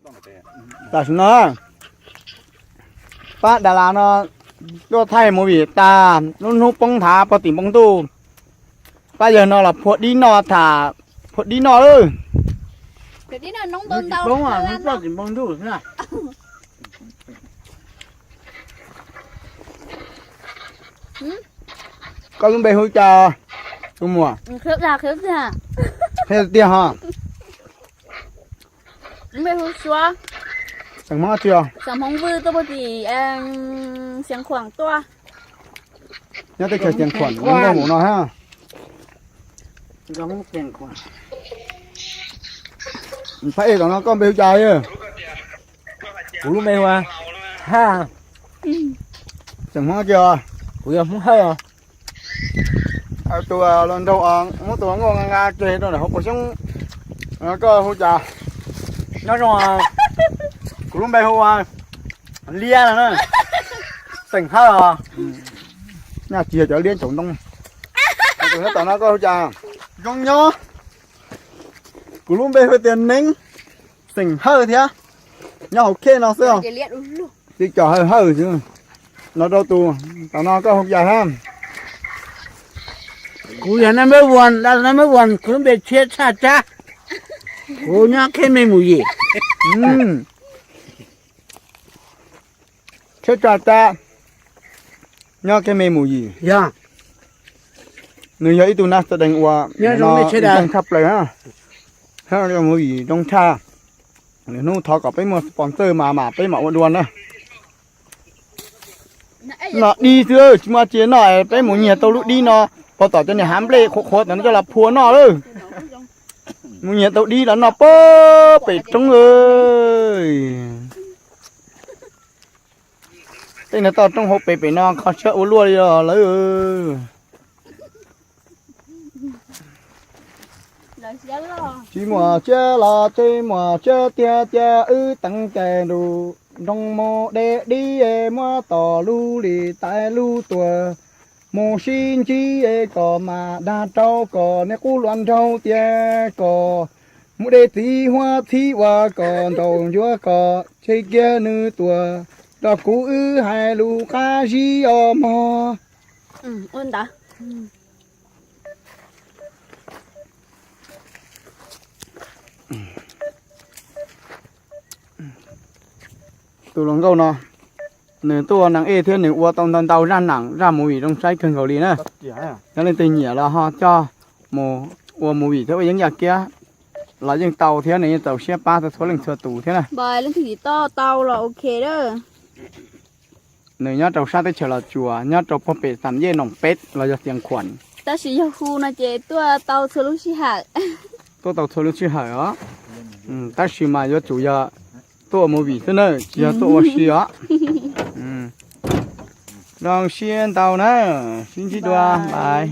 Tam sim no pab das las no tuaj thaij movie tas, lub hnub poob nthav puag tim npoo ntuj. Pab yawg no los phua dib noj tham, phua dib noj lawm. Koj lub npe hu cas tus muam? Qhia tiag ho. Xeem Hmoob tsi os? Xeem Hmoob Vwj tuaj puag tim Xeev Khuam tuaj. Nyob teb chaws Xeev Khuam nkauj mus no ha. Phab ej tom no koj npe hu cas? Kuv lub npe hu Haj. Xeem Hmoob tsi os? Kuv yog Hmoob Hawj os. Tus los nraug, muab tus nkauj nqa nqa tseg rau ntawm hauv paus xyoob. Koj hu cas? Nyob zoo. Kuv lub npe hu ua Liab no na. Xeem Hawj os. Nyaj tsis yog cov liab ntsaum ntoo. Tus nyob tom no koj hu cas? Zoo nyob. Kuv lub npe hu tias Neeb, xeem Hawj thiab, nyob hauv khej no xwb. Tib co Hawj Hawj xwb. Los rau tus tom no koj hu cas hab? Kuv yog Naj Mab Vuas, Naj Mab Vuas, kuv lub npe Tshiab Tshaj Tsab. Kuv nyob Khej Me Mus Yim. Tshiab Tshaj Tsab, nyob Khej Me Mus Yim. Yog. Nws yog ib tug nas tas dees uas nyob zoo tshaj plaws, mus yim zoo tshaj. Lwm hnub thov kom peb muaj sponsor mas mam peb mam ua dua na. Noj dib xwb tsis muaj tsi noj, peb mus nyiag tau lub dib no, puag tom cov niag hav nplej qhuav qhuav tom no coj los phua noj lawm. Mus nyiag tau dib los noj puag pem roob. Tej no toj roob hauv pes pem no kho siab ua luaj li os lawm. Tsis muaj siab los tsis muaj siab tiag tiag, wb teev cai nrug nroo mus de dib, muab tom lub li tais lub tuag, mus sib ntsib kom mam dag rau kom niag qub hluas nraug tias kom mus de txiv huab txhib ua kom ntaus ncuav kom tseg kiag nws tuag, rau kuv wb hais lus qab zib os mog. Tus hluas nkauj no, nws tuaj ua nas ej thiab nws ua tau ntau ntau zaj nam zaj movie zoo saib kawg nkaus li na. Yog leej twg nyiam los ho coj mus ua movie thiab ua yeeb yaj kiab los yeej tau thiab, nws yeej txaus siab pab txhua leej txhua tus thiab na. Nws nyob rau sab teb chaws Los Tsuas, nyob rau puag pem Xam Yej Noom Peb los yog Xiav Khuam. Tab sis yog hu no ces tuaj tau txhua lub sij hawm. Tuaj tau txhua lub sij hawm os. Tab sis mas yuav tsum yog tuaj ua movie xwb na, tsis yog tuaj ua si os. Zoo siab ntau na, sib ntsib dua, bye.